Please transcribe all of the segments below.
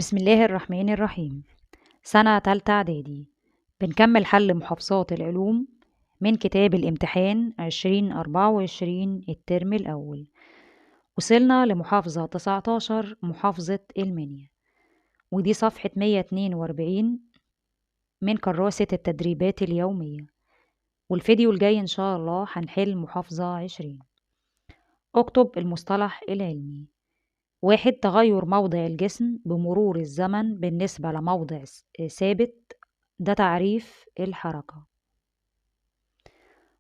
بسم الله الرحمن الرحيم. سنة تالتة إعدادي، بنكمل حل محافظات العلوم من كتاب الامتحان 2024 الترم الأول. وصلنا لمحافظة 19 محافظة المنيا، ودي صفحة 142 من كراسة التدريبات اليومية. والفيديو الجاي إن شاء الله هنحل محافظة 20. اكتب المصطلح العلمي. 1. تغير موضع الجسم بمرور الزمن بالنسبة لموضع ثابت، ده تعريف الحركة.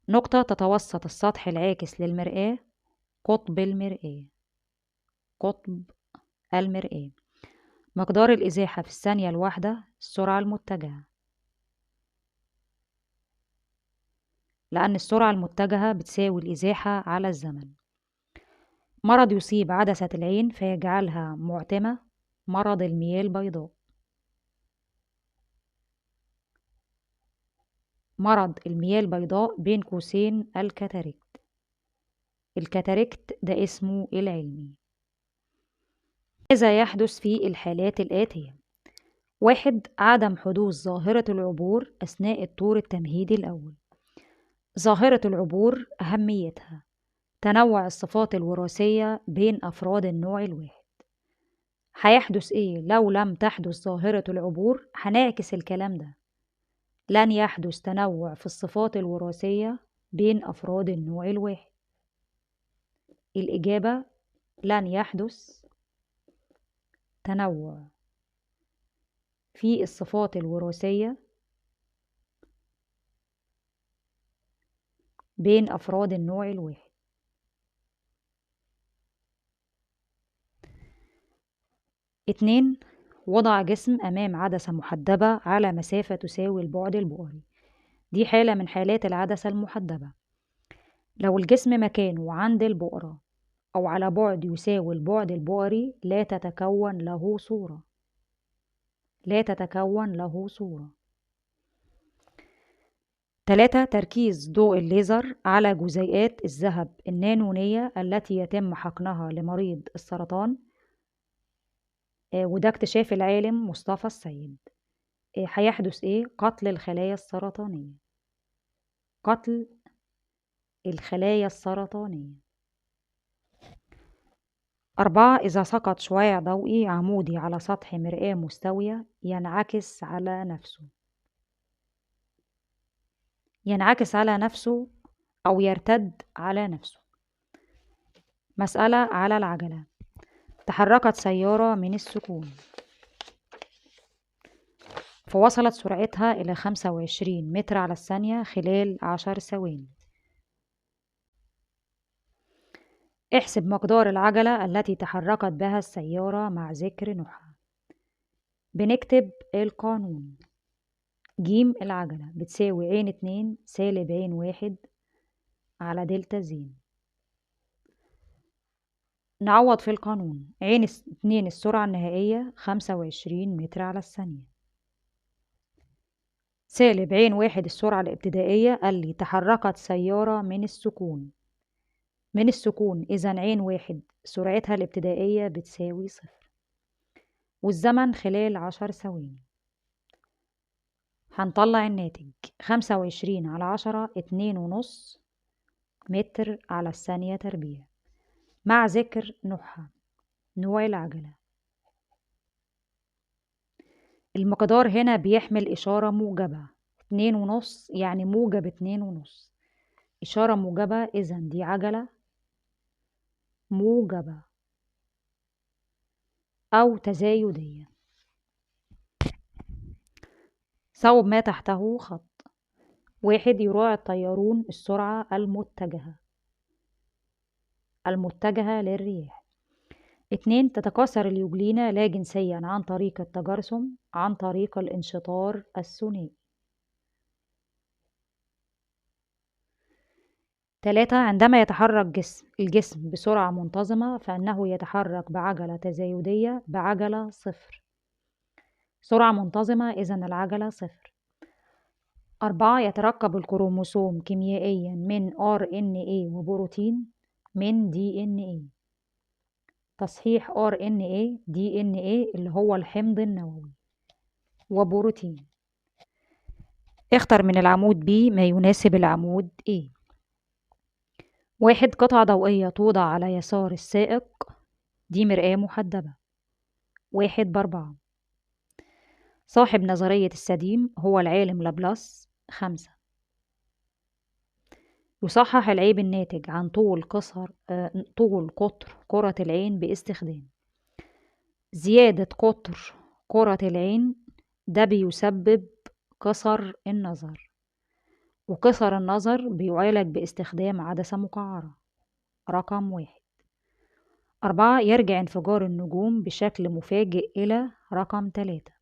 نقطة تتوسط السطح العاكس للمرآة، قطب المرآة، قطب المرآة. مقدار الإزاحة في الثانية الواحدة، السرعة المتجهة، لأن السرعة المتجهة بتساوي الإزاحة على الزمن. مرض يصيب عدسة العين فيجعلها معتمة، مرض المياه البيضاء. مرض المياه البيضاء بين قوسين ال cataract. ال cataract ده اسمه العلمي. ماذا يحدث في الحالات الآتية؟ 1. عدم حدوث ظاهرة العبور أثناء الطور التمهيدي الأول. ظاهرة العبور أهميتها تنوع الصفات الوراثية بين أفراد النوع الواحد. هيحدث إيه لو لم تحدث ظاهرة العبور؟ هنعكس الكلام ده، لن يحدث تنوع في الصفات الوراثية بين أفراد النوع الواحد. الإجابة لن يحدث تنوع في الصفات الوراثية بين أفراد النوع الواحد. 2. وضع جسم أمام عدسة محدبة على مسافة تساوي البعد البؤري. دي حالة من حالات العدسة المحدبة. لو الجسم مكانه عند البؤرة أو على بعد يساوي البعد البؤري لا تتكون له صورة، لا تتكون له صورة. 3. تركيز ضوء الليزر على جزيئات الذهب النانونية التي يتم حقنها لمريض السرطان، وده اكتشاف العالم مصطفى السيد. هيحدث ايه؟ قتل الخلايا السرطانية، قتل الخلايا السرطانية. 4. إذا سقط شعاع ضوئي عمودي على سطح مرآة مستوية ينعكس على نفسه، ينعكس على نفسه أو يرتد على نفسه. مسألة على العجلة. تحركت سيارة من السكون فوصلت سرعتها إلى 25 متر على الثانية خلال 10 ثواني. احسب مقدار العجلة التي تحركت بها السيارة مع ذكر نوعها. بنكتب القانون. جيم العجلة بتساوي عين 2 سالب عين 1 على دلتا زين. نعوض في القانون. عين 2 السرعة النهائية 25 متر على الثانية، سالب عين 1 السرعة الابتدائية، قال لي تحركت سيارة من السكون، من السكون، إذا عين 1 سرعتها الابتدائية بتساوي 0، والزمن خلال 10 ثواني. هنطلع الناتج 25 على 10 2.5 متر على الثانية تربيع، مع ذكر نوعها، نوع العجلة. المقدار هنا بيحمل إشارة موجبة، 2.5 يعني موجب 2.5، إشارة موجبة، إذا دي عجلة موجبة أو تزايدية. صوب ما تحته خط. 1. يراعي الطيارون السرعة المتجهة، المتجهة للرياح. 2. تتكاثر اليوجلينا لا جنسيا عن طريق التجرثم، عن طريق الانشطار الثنائي. 3. عندما يتحرك الجسم بسرعة منتظمة فإنه يتحرك بعجلة تزايدية بعجلة 0. سرعة منتظمة، إذن العجلة 0. 4. يتركب الكروموسوم كيميائيا من RNA وبروتين من DNA. تصحيح RNA DNA اللي هو الحمض النووي وبروتين. اختر من العمود B ما يناسب العمود A. 1 قطعة ضوئية توضع على يسار السائق، دي مرآة محدبة. 1 ب4. صاحب نظرية السديم هو العالم لابلاس. 5. يصحح العيب الناتج عن طول قطر كرة العين باستخدام زيادة قطر كرة العين، ده بيسبب قصر النظر، وقصر النظر بيعالج باستخدام عدسة مقعرة. رقم 1. 4 يرجع انفجار النجوم بشكل مفاجئ إلى رقم 3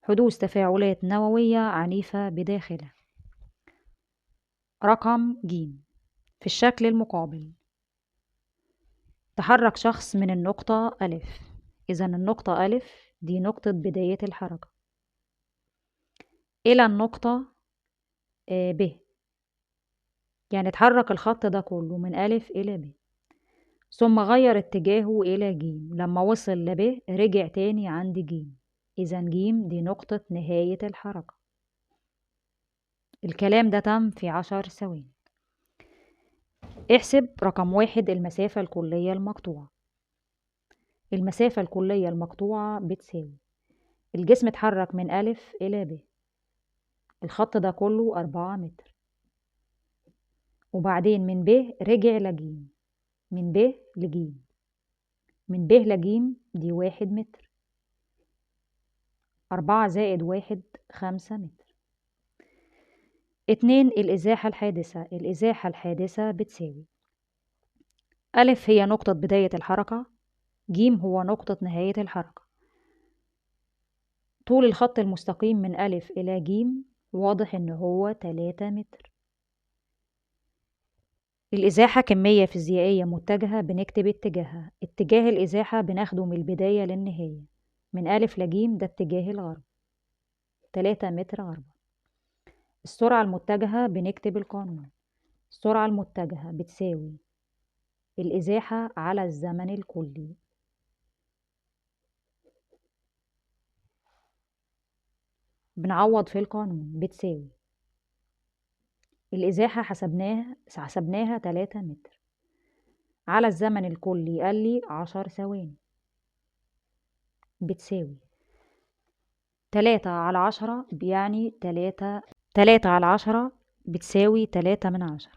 حدوث تفاعلات نووية عنيفة بداخله. رقم ج في الشكل المقابل تحرك شخص من النقطة ألف، إذا النقطة ألف دي نقطة بداية الحركة، إلى النقطة ب، يعني اتحرك الخط ده كله من ألف إلى ب، ثم غير اتجاهه إلى ج، لما وصل لب رجع تاني عند ج، إذا ج دي نقطة نهاية الحركة. الكلام ده تم في 10 ثواني. احسب رقم 1 المسافة الكلية المقطوعة. المسافة الكلية المقطوعة بتساوي الجسم اتحرك من ألف إلى ب، الخط ده كله 4 متر، وبعدين من ب رجع لج، من ب لج، من ب لج دي 1 متر، 4 زائد 1 5 متر. 2 الإزاحة الحادثة. الإزاحة الحادثة بتساوي ألف هي نقطة بداية الحركة، ج هو نقطة نهاية الحركة. طول الخط المستقيم من ألف إلى ج واضح إن هو 3 متر. الإزاحة كمية فيزيائية متجهة بنكتب اتجاهها، اتجاه الإزاحة بناخده من البداية للنهاية، من ألف لج ده اتجاه الغرب 3 متر غربا. السرعة المتجهة بنكتب القانون، السرعة المتجهة بتساوي الإزاحة على الزمن الكلي. بنعوض في القانون، بتساوي الإزاحة حسبناها 3 متر على الزمن الكلي قال لي 10 ثواني، بتساوي 3 على 10، يعني 3 على 10 بتساوي 3 من 10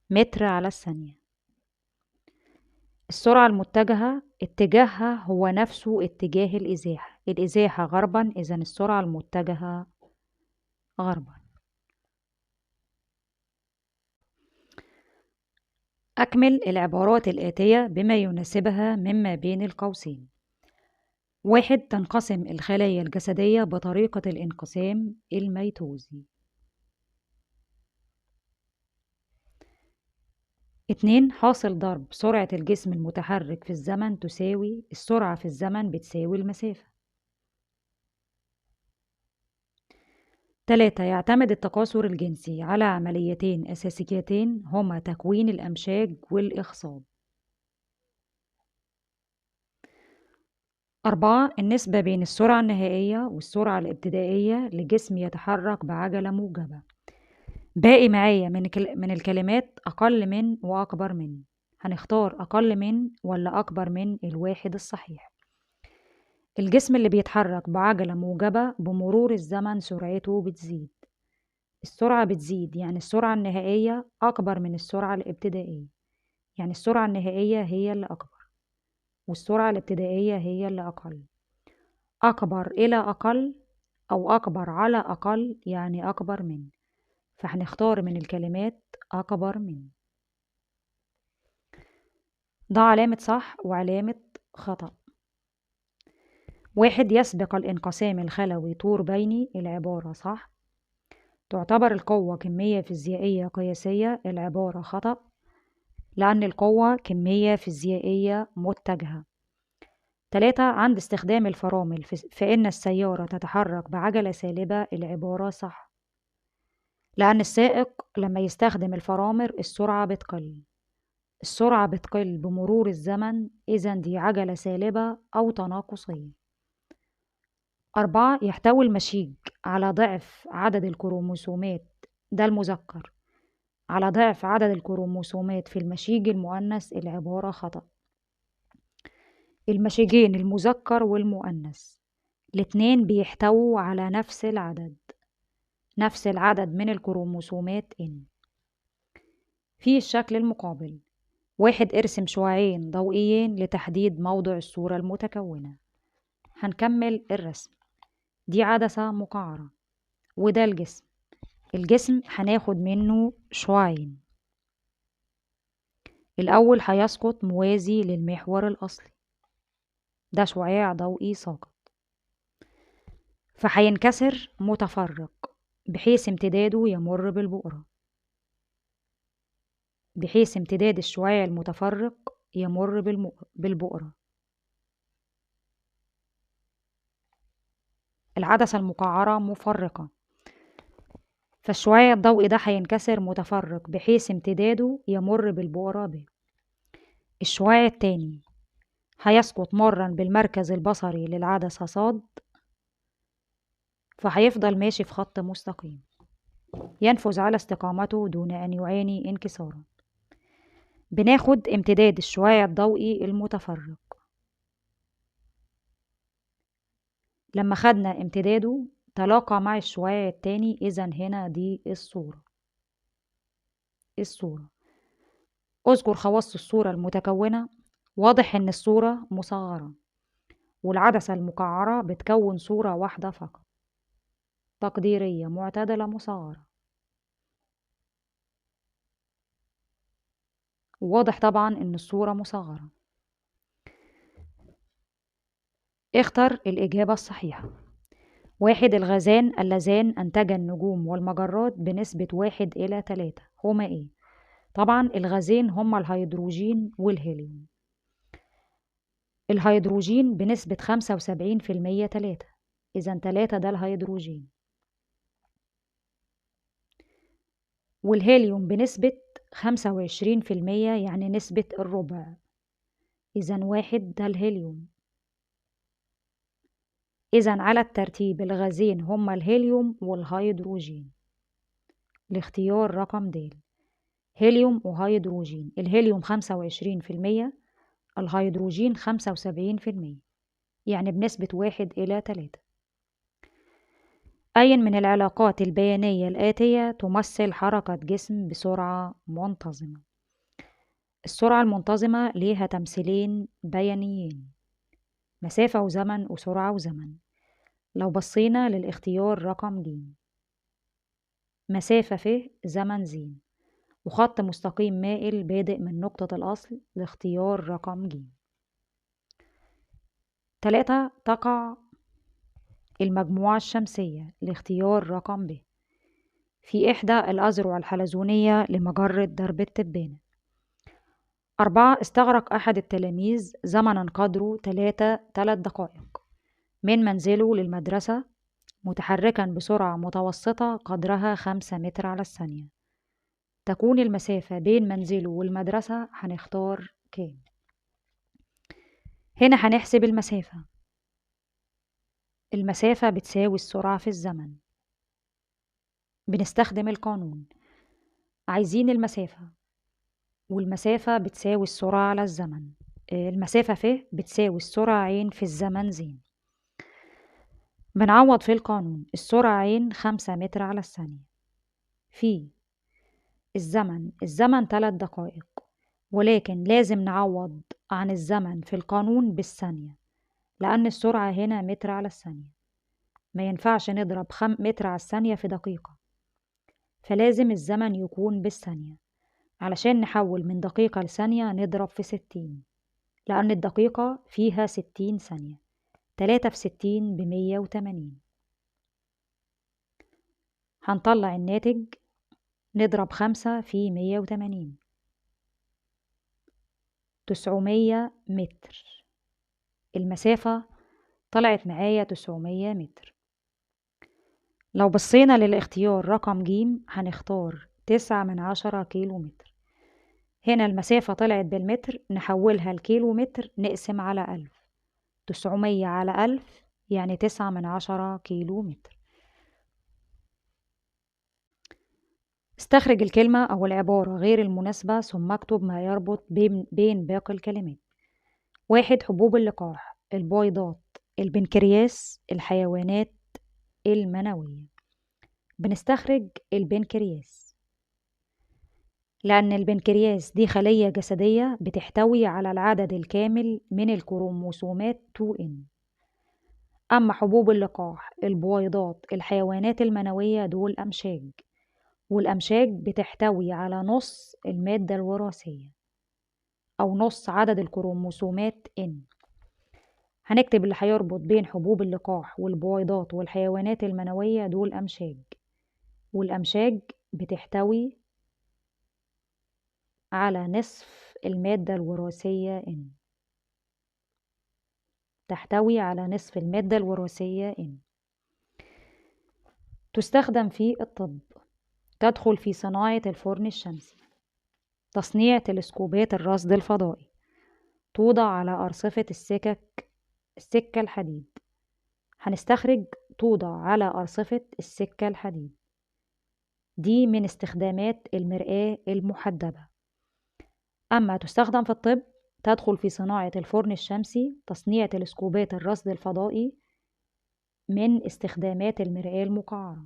متر على الثانية. السرعة المتجهة اتجاهها هو نفسه اتجاه الإزاحة، الإزاحة غربا، إذن السرعة المتجهة غربا. أكمل العبارات الآتية بما يناسبها مما بين القوسين. 1 تنقسم الخلايا الجسدية بطريقة الانقسام الميتوزي. 2 حاصل ضرب سرعة الجسم المتحرك في الزمن تساوي السرعة في الزمن بتساوي المسافة. 3 يعتمد التكاثر الجنسي على عمليتين أساسيتين هما تكوين الأمشاج والإخصاب. 4 النسبة بين السرعة النهائية والسرعة الابتدائية لجسم يتحرك بعجلة موجبة. باقي معايا من الكلمات أقل من وأكبر من، هنختار أقل من ولا أكبر من الواحد الصحيح. الجسم اللي بيتحرك بعجلة موجبة بمرور الزمن سرعته بتزيد، السرعة بتزيد، يعني السرعة النهائية أكبر من السرعة الابتدائية، يعني السرعة النهائية هي اللي أكبر والسرعة الابتدائية هي اللي أقل. أكبر إلى أقل أو أكبر على أقل يعني أكبر من، فهنختار من الكلمات أكبر من. ده علامة صح وعلامة خطأ. 1 يسبق الانقسام الخلوي طور بيني، العبارة صح. تعتبر القوة كمية فيزيائية قياسية، العبارة خطأ، لأن القوة كمية فيزيائية متجهة. 3 عند استخدام الفرامل فإن السيارة تتحرك بعجلة سالبة، العبارة صح، لأن السائق لما يستخدم الفرامل السرعة بتقل. السرعة بتقل بمرور الزمن، إذن دي عجلة سالبة أو تناقصية. 4 يحتوي المشيج على ضعف عدد الكروموسومات، ده المذكر، على ضعف عدد الكروموسومات في المشيج المؤنث. العبارة خطأ. المشيجين المذكر والمؤنث الاتنين بيحتووا على نفس العدد، نفس العدد من الكروموسومات N. في الشكل المقابل 1 ارسم شعاعين ضوئيين لتحديد موضع الصورة المتكونة. هنكمل الرسم. دي عدسة مقعرة وده الجسم. الجسم هناخد منه شعاعين. الأول هيسقط موازي للمحور الأصلي، ده شعاع ضوئي ساقط، فهينكسر متفرق بحيث امتداده يمر بالبؤرة، بحيث امتداد الشعاع المتفرق يمر بالبؤرة. العدسة المقعرة مفرقة، فالشعاع الضوئي ده هينكسر متفرق بحيث امتداده يمر بالبؤرة ب. الشعاع التاني هيسقط مرا بالمركز البصري للعدسة صاد، فهيفضل ماشي في خط مستقيم ينفذ على استقامته دون أن يعاني انكسارا. بناخد امتداد الشعاع الضوئي المتفرق. لما خدنا امتداده تلاقى مع الشعاع التاني، إذن هنا دي الصورة. الصورة. اذكر خواص الصورة المتكونة. واضح إن الصورة مصغرة والعدسة المقعرة بتكون صورة واحدة فقط، تقديرية معتدلة مصغرة. واضح طبعا إن الصورة مصغرة. اختر الإجابة الصحيحة. 1 الغازان اللذان أنتجا النجوم والمجرات بنسبة 1 إلى 3 هما إيه؟ طبعا الغازين هما الهيدروجين والهيليوم. الهيدروجين بنسبة 75% 3، إذن 3 ده الهيدروجين. والهيليوم بنسبة 25% يعني نسبة الربع، إذن 1 ده الهيليوم. إذن على الترتيب الغازين هما الهيليوم والهيدروجين. الاختيار رقم د، هيليوم وهيدروجين. الهيليوم 25%، الهيدروجين 75%، يعني بنسبة 1 إلى 3. أي من العلاقات البيانية الآتية تمثل حركة جسم بسرعة منتظمة؟ السرعة المنتظمة ليها تمثيلين بيانيين، مسافة وزمن وسرعة وزمن. لو بصينا للاختيار رقم ج، مسافة ف زمن ز، وخط مستقيم مائل بادئ من نقطة الأصل، الاختيار رقم ج. 3 تقع المجموعة الشمسية، الاختيار رقم ب، في إحدى الأذرع الحلزونية لمجرة درب التبانة. 4 استغرق أحد التلاميذ زمنا قدره 3 دقائق من منزله للمدرسة متحركا بسرعة متوسطة قدرها 5 متر على الثانية. تكون المسافة بين منزله والمدرسة، هنختار كام؟ هنا هنحسب المسافة. المسافة بتساوي السرعة في الزمن، بنستخدم القانون. عايزين المسافة، والمسافة بتساوي السرعة على الزمن. المسافة ف بتساوي السرعة عين في الزمن زين. بنعوض في القانون، السرعة عين 5 متر على الثانية في الزمن، الزمن 3 دقائق، ولكن لازم نعوض عن الزمن في القانون بالثانية لأن السرعة هنا متر على الثانية، ما ينفعش نضرب متر على الثانية في دقيقة، فلازم الزمن يكون بالثانية. علشان نحول من دقيقة لثانية نضرب في 60، لأن الدقيقة فيها 60 ثانية. 3 في 60 ب180. هنطلع الناتج، نضرب 5 في 180، 900 متر. المسافة طلعت معايا 900 متر. لو بصينا للاختيار رقم ج هنختار 9 من 10 كيلو متر. هنا المسافة طلعت بالمتر، نحولها لكيلو متر، نقسم على 1000. 900 على 1000 يعني 9/10 كيلو متر. استخرج الكلمة أو العبارة غير المناسبة ثم اكتب ما يربط بين باقي الكلمات. 1 حبوب اللقاح، البويضات، البنكرياس، الحيوانات المنوية. بنستخرج البنكرياس لأن البنكرياس دي خلية جسدية بتحتوي على العدد الكامل من الكروموسومات 2N. أما حبوب اللقاح، البويضات، الحيوانات المنوية دول أمشاج، والأمشاج بتحتوي على نص المادة الوراثية أو نص عدد الكروموسومات N. هنكتب اللي هيربط بين حبوب اللقاح والبويضات والحيوانات المنوية دول أمشاج، والأمشاج بتحتوي على نصف المادة الوراثية N، تحتوي على نصف المادة الوراثية N. تستخدم في الطب، تدخل في صناعة الفرن الشمسي، تصنيع تلسكوبات الرصد الفضائي، توضع على أرصفة السكة الحديد. هنستخرج توضع على أرصفة السكة الحديد، دي من استخدامات المرآة المحدبة. أما تستخدم في الطب، تدخل في صناعة الفرن الشمسي، تصنيع تلسكوبات الرصد الفضائي، من استخدامات المرآة المقعرة،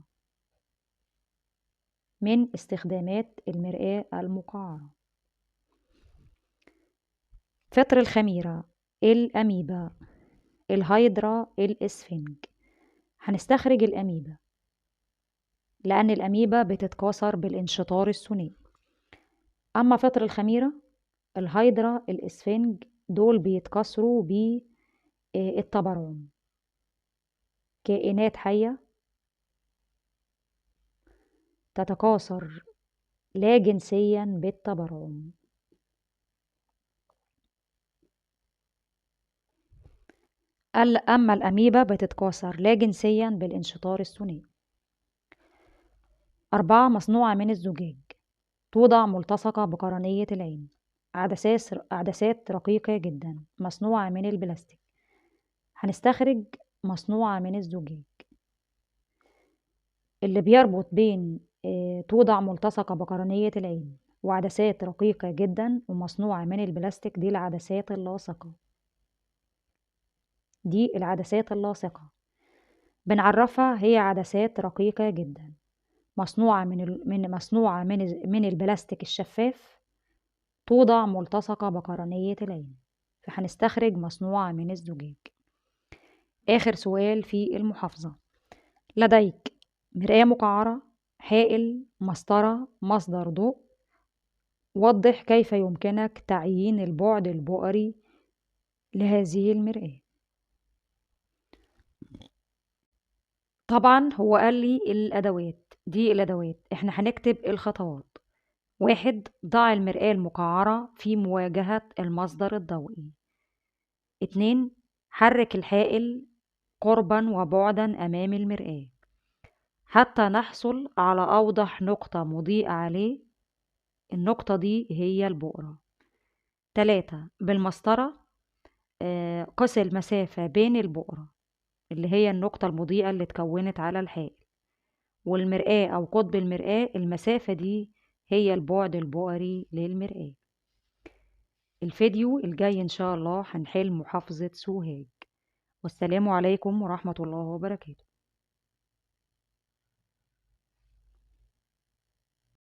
من استخدامات المرآة المقعرة. فطر الخميرة، الأميبا، الهيدرا، الإسفنج. هنستخرج الأميبا لأن الأميبا بتتكاثر بالانشطار الثنائي. أما فطر الخميرة، الهيدرا، الإسفنج دول بيتكاثروا بالتبرعم، كائنات حية تتكاثر لا جنسيا بالتبرعم. أما الأميبا بتتكاثر لا جنسيا بالانشطار الثنائي. 4 مصنوعة من الزجاج، توضع ملتصقة بقرنية العين، عدسات رقيقة جدا، مصنوعة من البلاستيك. هنستخرج مصنوعة من الزجاج. اللي بيربط بين توضع ملتصقة بقرنية العين وعدسات رقيقة جدا ومصنوعة من البلاستيك دي العدسات اللاصقة، دي العدسات اللاصقة بنعرفها هي عدسات رقيقة جدا مصنوعة من البلاستيك الشفاف، توضع ملتصقة بقرنية العين، فهنستخرج مصنوعة من الزجاج. آخر سؤال في المحافظة، لديك مرآة مقعرة، حائل، مسطرة، مصدر ضوء، وضح كيف يمكنك تعيين البعد البؤري لهذه المرآة. طبعا هو قال لي الأدوات، دي الأدوات، احنا هنكتب الخطوات. 1 ضع المرآة المقعرة في مواجهة المصدر الضوئي. 2 حرك الحائل قربا وبعدا أمام المرآة حتى نحصل على أوضح نقطة مضيئة عليه، النقطة دي هي البؤرة. 3 بالمسطرة قس المسافة بين البؤرة اللي هي النقطة المضيئة اللي اتكونت على الحائل والمرآة أو قطب المرآة، المسافة دي هي البعد البؤري للمرآة. الفيديو الجاي إن شاء الله هنحل محافظة سوهاج. والسلام عليكم ورحمة الله وبركاته.